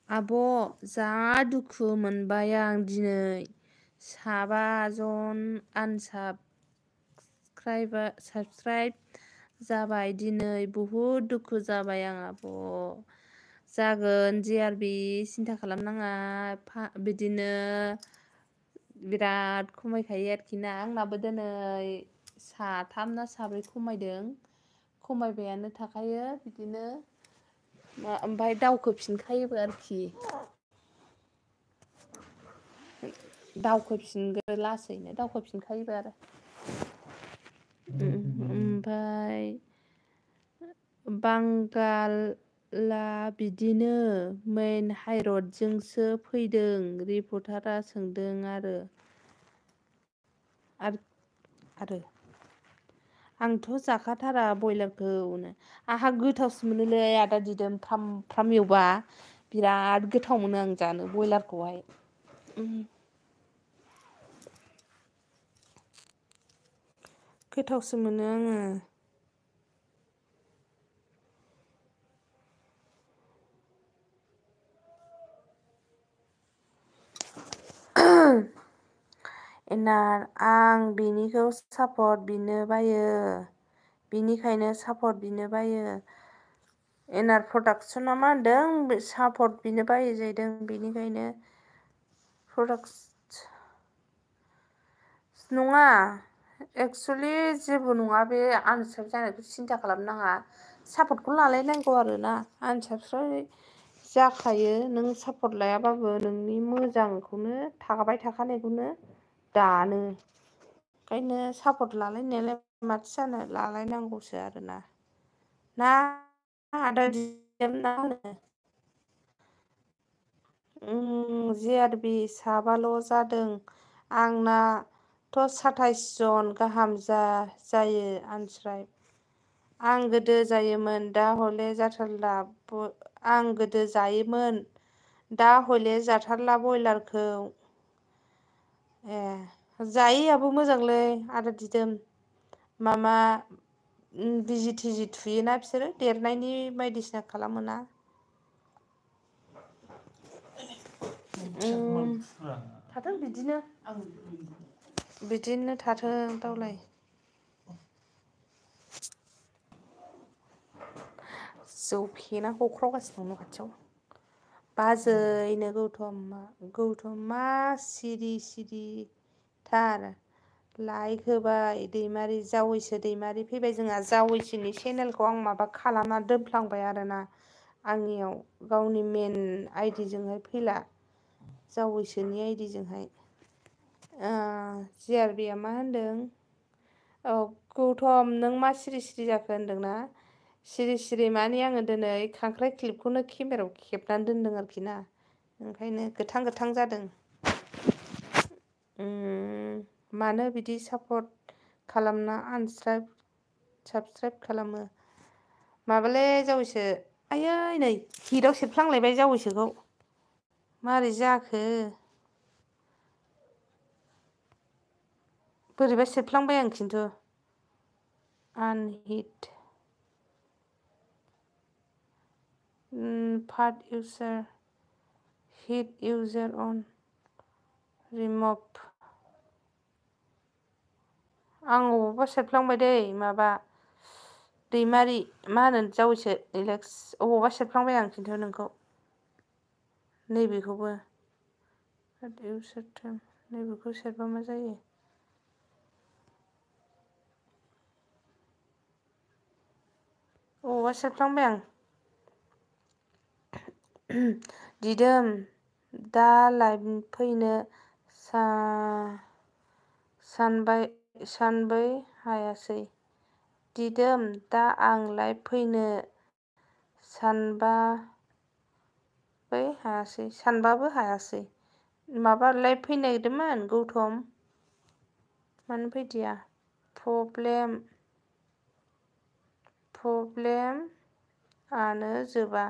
आब' जा दुखु मोनबाय आं दिनै 7 जन साबसक्राइब जाबाय दिनै बहुद दुखु जाबाय आं आब' जागोन JRB सिन्था खालामनाङा बिदिनो बिराद खमायखायो आरोखि ना आंनाबो दिनै 3 ना 4 खमायबायानो थाखायो बिदिनो ओमफ्राय दावखोफिनखायोबो आरोखि दावखोफिनगोन लासैनो दावखोफिनखायोबो आरो ओमफ्राय बांगाला बिदिनो मेन हाइरडजोंसो फैदों रिपर्टारा सोंदों आरो आंथ' जाखाथारा बयलारखौनो आंहा गोथावसो मोनोलै आदा दिदोम फ्राम एवबा बिराद गोथाव मोनो आं जानो बयलारखौहाय गोथावसो मोनो आङो एनार आं बिनिखौ सापर्ट बिनो बायो बिनिखायनो सापर्ट बिनो बायो एनार प्रडाक्सना मा होनदों सापर्ट बिनो बायो जाहैदों बिनिखायनो नङा एक्सुवेलि जेबो नङा बे आनसाबस्क्राइब जानायखौ सिन्था खालामनाङा सापर्टखौ लालायनांगौ आरोना आनसाबस्क्राइब जाखायो नों सापर्ट लायाबाबो नोंनि मोजांखौनो थाबाय थाखानायखौनो दानो ओंखायनो सापर्ट लालायनायालाय माथो जानो लालायनांगौसो आरोना ना आदा दिदोम ना होनो JRB 7 जादों आंनाथ' 27 जन गाहाम जायो आनसाबस्क्राइब आं गोदो जायोमोन दा हले जाथारला आं गोदो जायोमोन दा हले जाथारला बयलारखौ जायैयाबो मोजांलै आदा दिदोम मामा बिजि थिजि थुयोना बिसोरो देरनायनि बायदिसिना खालामोना थाथों बिदिनो थाथों दावलाय जौ फेना हख्रावगासिनो दं न' खाथियाव बाजैनो गौतमा सिरि थार लाइक होबाय दैमारि जावैसो दैमारि फैबाय जोंहा जावैसोनि चेनेलखौ आं माबा खालामना दोनफ्लांबाय आरोना आंनियाव गावनि मेन आइडिजोंहाय फैला जावैसोनि आइडिजोंहाय JRBआ मा होनदों औ गौतम नों मा सिरि सिरि जाखो होनदोंना सिरि माने आङो दिनै खांख्राइ क्लिपखौनो केमेरायाव खेबनानै दोनदों आरोखि ना ओंखायनो गोथां जादों मानो बिदि सापर्ट खालामना साबसक्राइब खालामो माबालै जावैसो आयै नै हिटआव सेबफ्लांलायबाय जावैसोखौ मारै जाखो बोरैबा सेबफ्लांबाय आं खिन्थु आनहिट पार्ट इउजार हिट इउजार अन रिमुभ आं अबावबा सेबफ्लांबाय दै माबा दैमारि मा होनो जावैसो रिलेक्स अबावबा सेबफ्लांबाय आं खिन्थु नोंखौ नैबेखौबो नैबेखौ सेरबा मा जायो अबावबा सेबफ्लांबाय आं दिदोम दा लाइभ फैनो सानबै हायासै दिदोम दा आं लाइभ फैनो सानबाबो हायासै माबा लाइभ फैनो नागिरदोंमोन गौतम मानो फैदिया प्रब्लेम आनो जोबा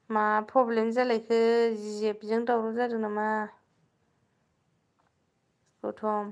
मा प्रब्लेम जालायखो जेबजों दावराव जादों नामा गौतम